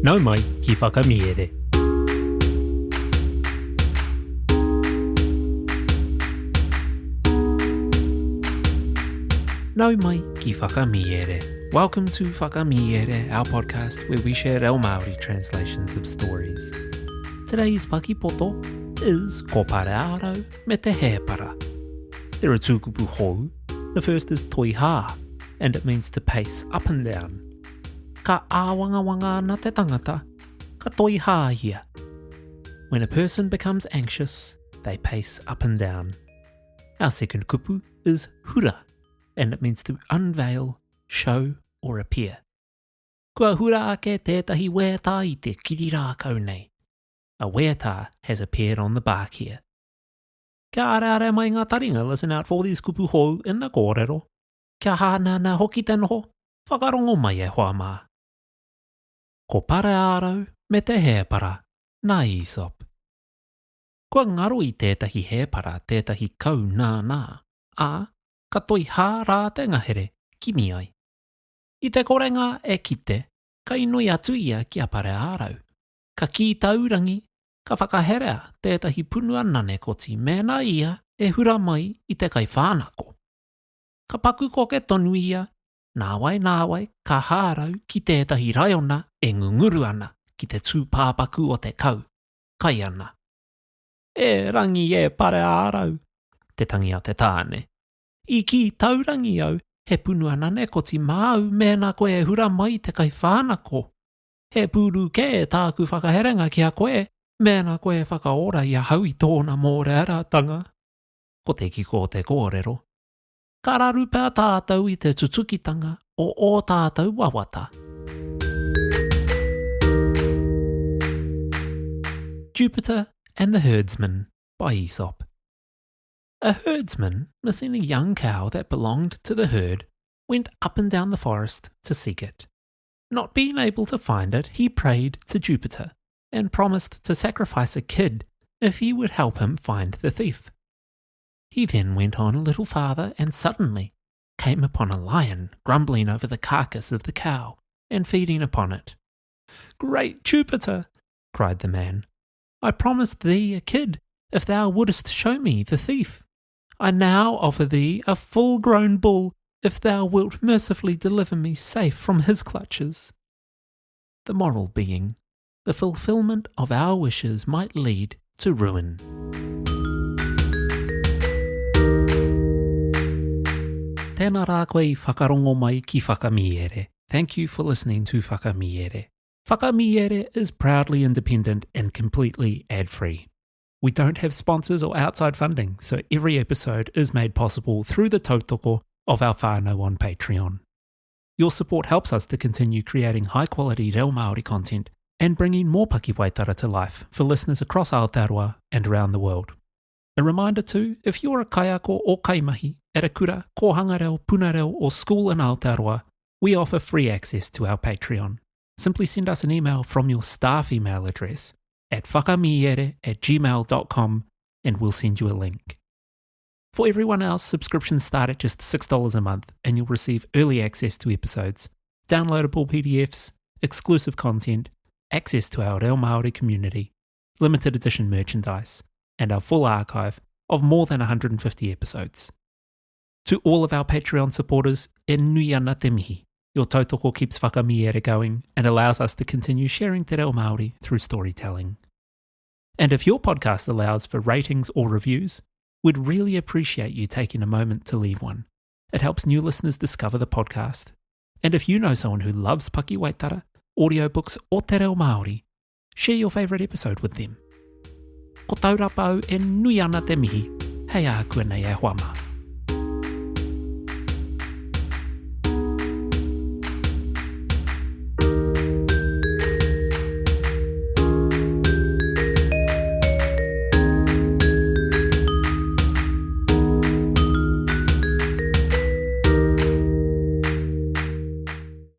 Nau mai ki Whakamiere. Nau mai ki Whakamiere. Welcome to Whakamiere, our podcast where we share reo Māori translations of stories. Today's pakipoto is Ko Pareārau me te Hēpara. There are two kupu hou. The first is toi hā, and it means to pace up and down. Ka āwangawanga ana te tangata, ka toi hā ia. When a person becomes anxious, they pace up and down. Our second kupu is hura, and it means to unveil, show or appear. Kua hura ake tētahi wētā i te kiri rākau nei. A wētā has appeared on the bark here. Kia areare mai ngā taringa, listen out for these kupu hou in the kōrero. Kia hānana hoki te noho, whakarongo mai e hoa mā. Ko Pareārau me te hēpara, nā Aesop. Kua ngaro i tētahi hēpara tētahi kau nānā, ā, ka toi hā rā te ngahere, kimi ai. I te korenga e kite, ka inoi atu ia ki a Pareārau. Ka kī taurangi, ka whakaherea tētahi punua nanekoti mēnā ia e hura mai i te kaiwhānako. Ka paku koke tonu ia, nāwai nāwai ka hārau ki tētahi raiona e ngunguru ana ki te tūpāpaku o te kau, kai ana. E Rangi e Pareārau! te tangi a te tāne. I kī taurangi au he punua nanekoti māu mēnā koe e hura mai i te kaiwhānako. He pūru kē tāku whakaherenga ki a koe, mēnā koe e whakaora i ahau i tōna mōreareatanga. Ko te kiko o te kōrero, ka raru pea tātou i te tutukitanga o ō tātou wawata. Jupiter and the Herdsman by Aesop. A herdsman, missing a young cow that belonged to the herd, went up and down the forest to seek it. Not being able to find it, he prayed to Jupiter and promised to sacrifice a kid if he would help him find the thief. He then went on a little farther and suddenly came upon a lion grumbling over the carcass of the cow and feeding upon it. Great Jupiter! cried the man. I promised thee a kid if thou wouldest show me the thief. I now offer thee a full grown bull if thou wilt mercifully deliver me safe from his clutches. The moral being, the fulfillment of our wishes might lead to ruin. Tēnā rā koe i whakarongo mai ki Whakamiere. Thank you for listening to Whakamiere. Whakamiere is proudly independent and completely ad-free. We don't have sponsors or outside funding, so every episode is made possible through the tautoko of our whānau on Patreon. Your support helps us to continue creating high quality reo Māori content and bringing more pakiwaitara to life for listeners across Aotearoa and around the world. A reminder too, if you're a kaiako or kaimahi at a kura, kōhanga reo, puna reo or school in Aotearoa, we offer free access to our Patreon. Simply send us an email from your staff email address at whakamiere at gmail.com and we'll send you a link. For everyone else, subscriptions start at just $6 a month and you'll receive early access to episodes, downloadable PDFs, exclusive content, access to our Reo Māori community, limited edition merchandise, and our full archive of more than 150 episodes. To all of our Patreon supporters, e nui ana te mihi. Your tautoko keeps Whakamiere going and allows us to continue sharing te reo Māori through storytelling. And if your podcast allows for ratings or reviews, we'd really appreciate you taking a moment to leave one. It helps new listeners discover the podcast. And if you know someone who loves pakiwaitara, audiobooks, or te reo Māori, share your favourite episode with them. Ko Taurapa au e nui ana te mihi, hei ākuanei e hoa mā.